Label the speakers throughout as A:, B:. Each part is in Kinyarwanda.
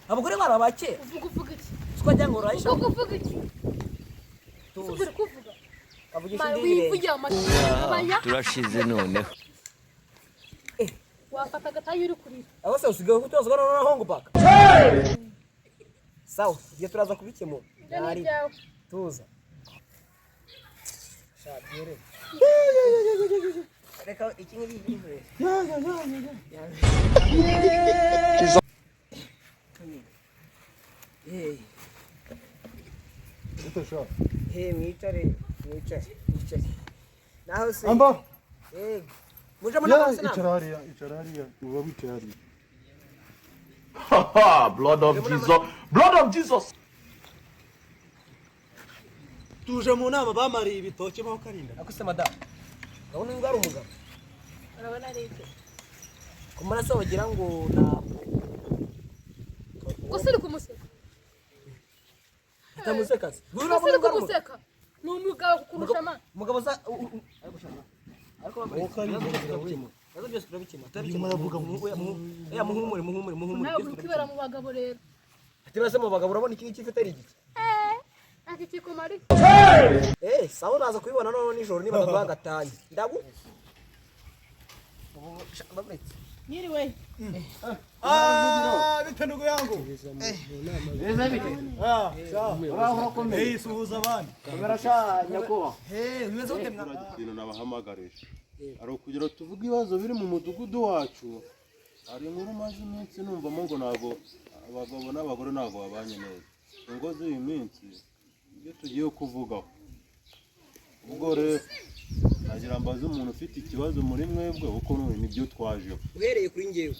A: Abagore bari abakera.
B: Uvuga, uvuga iki?
A: Siko ngo urayisha.
B: Uvuga, uvuga iki?
A: Tuzi.
B: Uri kuvuga.
A: Kavugisha
B: Ma,
A: indi.
B: wivugira amabaya.
C: Turashize noneho.
B: Wafata agatayi uri kurira.
A: Aho se usigaye kutozwa noneho ngo paka. Sawa, ibyo turaza kubikemura.
B: Ibyo ni
A: Ntari.
B: ibyawe.
A: Tuza. Sha, byere. Reka iki ngiki gihure.
D: Ya.
A: Hey,
D: Ute sha.
A: Hey, mwicare, mwicare, mwicare. Naho se.
D: Amba.
A: Eh. Muje muri
D: Ya,
A: nama.
D: icara hariya, icara hariya. Uba wicaye hariya.
E: Blood of Jesus. Blood of Jesus.
F: Tuje mu nama, bamariye ibitoki baho karinda.
A: Ako se madamu. Ndabona uyu ari umugabo.
B: Urabona ari iki?
A: Ku maraso wagira ngo ntabwo.
B: Gusa uri kumuseka.
A: Utamuseka se.
B: Gusa uri kumuseka, ni umugabo kukurusha ma.
A: Umugabo za ariko shaka. Ariko
F: Wowe
A: ibibazo byose turabikemura. Ibibazo byose turabikemura.
F: Urimo
A: Turabikemura.
F: uravuga ngo-
A: Oya, muhumure, muhumure, muhumure.
B: Nawe uri kwibera mu bagabo rero.
A: Ati base mu bagabo, urabona iki ngiki ufite ari igiki?
B: Ati kikumari.
A: Eh, sawa, uraza kubibona noneho nijoro niba ndaguha gatanya. Ndagu. Ubu baburetse.
G: Nyiriwe.
F: Ah, bite ndugu yangu? Ah, sawa. Eh, suhuza abandi.
A: Eh, bimeze gute mwa?
H: Ikintu nabahamagarije hari ukugira ngo tuvuge ibibazo biri mu mudugudu wacu. Hari inkuru maze iminsi numvamo ngo ntabwo abagabo n'abagore ntabwo babanye neza ingo z'iyi minsi, ibyo tugiye kuvugaho. Ubwo rero nagira mbaze umuntu ufite ikibazo muri mwebwe, kuko none nibyo twajeho.
A: Uhereye kuri njyewe.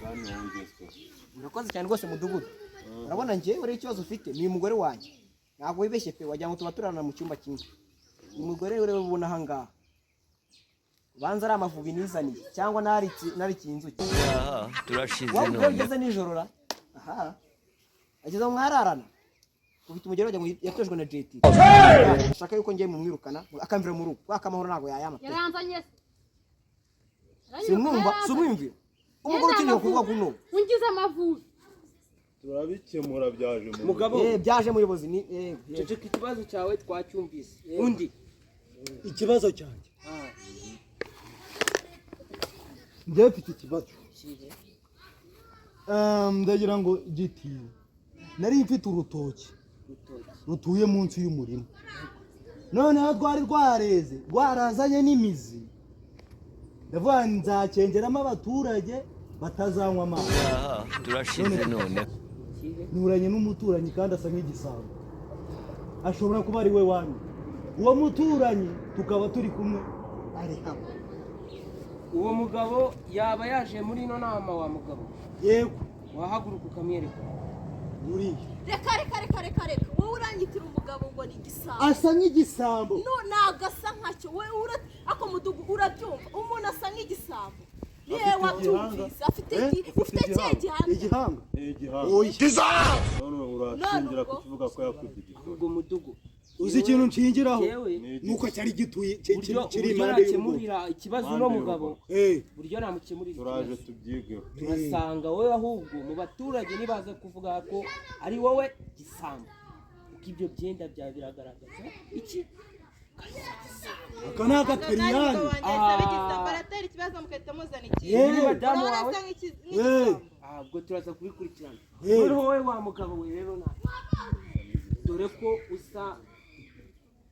H: Bani, wowe ugezweho.
A: Urakoze cyane rwose, mudugudu. Urabona njyewe rero ikibazo ufite ni uyu mugore wanjye. Ntabwo wibeshye pe, wagira ngo tuba turarana mu cyumba kimwe. Uyu mugore rero ubona aha ngaha. Ubanza ari amavubi nizaniye cyangwa narikiye inzuki.
C: Turashize
A: Waba ubwo
C: noneho.
A: ugeze nijoro ra? Aha. Ageze aho mwararana. Ufite umugore wagira ngo yatojwe na JT. Ashaka yuko ngiye mumwirukana akamvira mu rugo. Kwaka amahoro ntabwo yayama pe.
B: Yaranzanye se?
A: Simwumva, simwumvira. Umugore utinyuka kuvuga kuno.
B: Ungize amavubi.
H: Turabikemura, byaje mu
I: Mugabo.
A: Eh, byaje muyobozi ni eh.
I: Ceceka, ikibazo cyawe twacyumvise. Undi?
F: Ikibazo cyanjye, njyewe mfite ikibazo. Ndagira ngo giti nari mfite urutoki rutuye munsi y'umurima, noneho rwari rwareze, rwarazanye n'imizi. Ndavuga nti nzakengeramo abaturage batazanywa amazi.
C: Turashize noneho.
F: Nturanye n'umuturanyi kandi asa nk'igisambo, ashobora kuba ari we wanyu. Uwo muturanyi tukaba turi kumwe ari hano.
I: Uwo mugabo yaba yaje muri ino nama, wa mugabo?
F: Yego.
I: Wahaguruka ukamwereka.
F: Buriya.
G: Reka, reka, reka, reka, reka! Wowe uranyitira umugabo ngo ni igisambo?
F: Asa nk'igisambo.
G: No, ntabwo asa nkacyo. Wowe ura ako mudugu urabyumva, umuntu asa nk'igisambo niwe
H: Afite
G: wabyumvise? Afite
F: Eh?
G: ufite ikihe gihamya?
F: Igihanga.
H: Igihanga.
F: Oya.
H: None urashingira
G: None ubwo?
H: kukivuga ko yakwibye igitoki?
I: Ubwo mudugu,
F: Uzi ikintu nshingiraho?
I: Yewe.
F: Nuko cyari gituye
I: Uburyo
F: kiri
I: uburyo
F: impande y'urugo.
I: nakemurira ikibazo
H: Impande
I: uno
H: y'urugo.
I: mugabo,
F: Eh,
I: uburyo namukemurira
H: Turaje
I: ikibazo,
H: tubyigeho.
I: turasanga wowe ahubwo mu baturage nibaza kuvuga ko ari wowe gisambo, kuko ibyo byenda byawe biragaragaza iki?
F: Aka ni agateriyani.
G: Baratera ikibazo mugahita muzana iki?
F: Eh,
I: Ni madamu wawe.
F: Eh,
I: Ah, ubwo turaza kubikurikirana.
F: Eh.
I: Noneho wowe wa mugabo we rero, nawe dore ko usa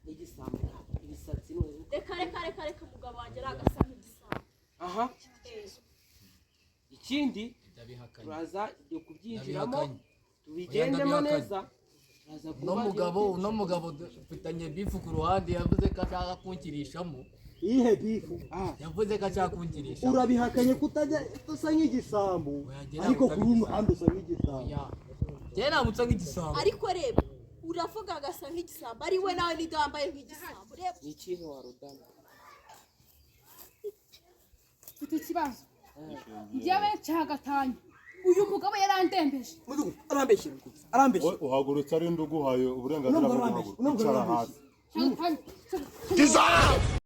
I: n'igisambo, ibisatsi ni ubu.
G: Reka, reka, reka, reka! Umugabo wanjye aragasa nk'igisambo.
I: Aha, ikindi
J: Ndabihakanye.
I: turaza ibyo kubyinjiramo,
J: Ndabihakanye.
I: tubigendemo
J: Oya, ndabihakanye.
I: neza, turaza
J: Uno mugabo, uno mugabo dufitanye beef ku ruhande, yavuze ko ashaka kunkirishamo.
F: Iyihe beef?
J: Yavuze ko ashaka kunkirishamo.
F: Urabihakanye ko utajya usa nk'igisambo?
J: Oya, njye
F: Ariko
J: ntabwo
F: ku rundi ruhande usa nk'igisambo.
J: Oya. Njye ntabwo nsa nk'igisambo.
G: Ariko reba, uravuga agasa nk'igisambo ari we, nawe ninde wambaye nk'igisambo? Reba.
I: Ni ikihe warudana?
B: Mfite ikibazo njyewe nshaka. Uyu mugabo yarandembeje.
A: Mudugudu, arambeshyira, arambeshyira.
H: Wowe uhagurutse ari nde uguhaye uburenganzira
F: Uno
H: bwo
F: mugabo arambeshya,
H: guhaguruka?
F: uno mugabo
H: Icara
F: arambeshya.
H: hasi.
B: Nshaka.